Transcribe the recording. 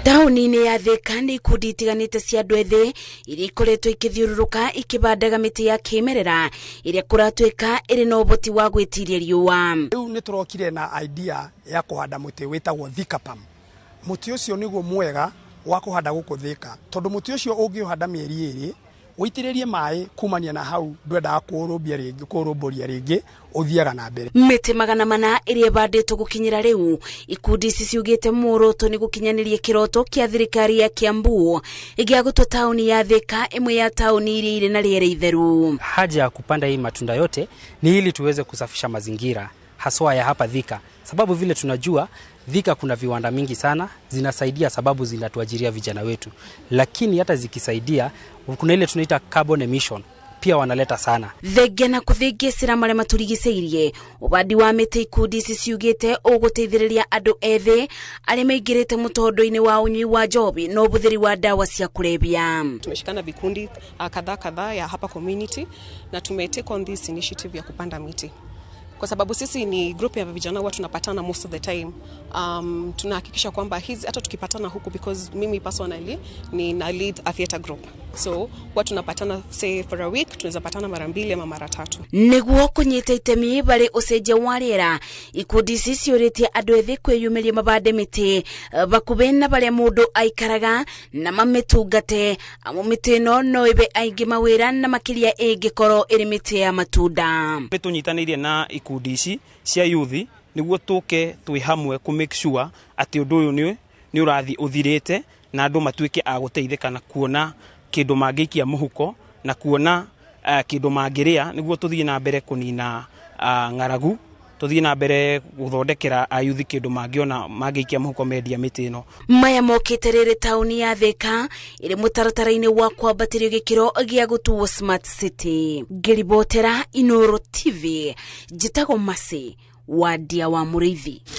Taũni-inĩ ya Thika nĩ ikundi itiganĩte cia andũ ethĩ iria ikoretwo ikĩthiũrũrũka ikĩbandaga mĩtĩ ya kĩmerera ĩrĩa kũratuĩka ĩrĩ na ũhoti wa gwĩtiria riũa. Rĩu nĩ tũrokire na idea ya kũhanda mũtĩ wĩtagwo Thika Palm. Mũtĩ ũcio nĩguo mwega wa kũhanda gũkũ Thika, tondũ mũtĩ ũcio ũngĩũhanda mĩeri 2, ũitĩrĩrie maĩ kumania na hau, ndwendaga kũũrũmbia rĩngĩ, kũũrũmbũria rĩngĩ, ũthiaga na mbere. Mĩtĩ 400 ĩrĩa ĩbandĩtwo gũkinyĩra rĩu, ikundi ici ciugĩte muoroto nĩ gũkinyanĩria kĩroto kĩa thirikari ya Kiambu gĩa gũtua taũni ya Thika ĩmwe ya taũni iria irĩ na rĩera itheru. Haja ya kupanda hii matunda yote ni ili tuweze kusafisha mazingira haswa ya hapa Thika, sababu vile tunajua Thika kuna viwanda mingi sana zinasaidia, sababu zinatuajiria vijana wetu, lakini hata zikisaidia kuna ile tunaita carbon emission pia wanaleta sana. Thengia na kũthingĩcĩra marĩa matũrigicĩirie, ũbandi wa mĩtĩ ikundi ici ciugĩte ũgũteithĩrĩria andũ ethĩ arĩa maingĩrĩte mũtondo-inĩ wa ũnyui wa njohi na ũbũthĩri wa ndawa cia kulevya. Tumeshikana vikundi kadhaa kadhaa ya hapa community na tume take on this initiative ya kupanda miti kwa sababu sisi ni group ya vijana, huwa tunapatana most of the time. Tunahakikisha kwamba hizi hata tukipatana huku, because mimi personally ni na lead a theater group, so huwa tunapatana, say for a week tunaweza patana mara mbili ama mara tatu. Nĩguo kũnyita itemi barĩ ũcenjia wa rĩera, ikundi ici ciũrĩtie andũ ethĩ kwĩyumĩria mabande mĩtĩ bakubĩ na barĩa mũndũ aikaraga na mamĩtungate, amu mĩtĩ ĩno no ĩbe aingĩ mawĩra na makĩria ĩngĩkorwo ĩrĩ mĩtĩ ya matunda. Nĩ tũnyitanĩire na ikundi ici cia youth nĩguo tũke twĩ hamwe kũ make sure atĩ ũndũ ũyũ nĩ ũrathiĩ ũthirĩte na andũ matuĩke a gũteithĩka na kuona kĩndũ mangĩikia mũhuko na kuona kĩndũ mangĩrĩa, nĩguo tũthiĩ na mbere kũnina ng'aragu, tũthiĩ na mbere gũthondekera ayuthi kĩndũ mangĩona mangĩikia mũhuko mendia mĩtĩ ĩno. Maya mokĩte rĩrĩ taũni ya Thika ĩrĩ mũtaratara-inĩ wa kwambatĩrio gĩkĩro gĩa gũtuo smart city. Ngĩribotera Inooro TV, njĩtagwo Mercy Wandia wa Mũrĩithi.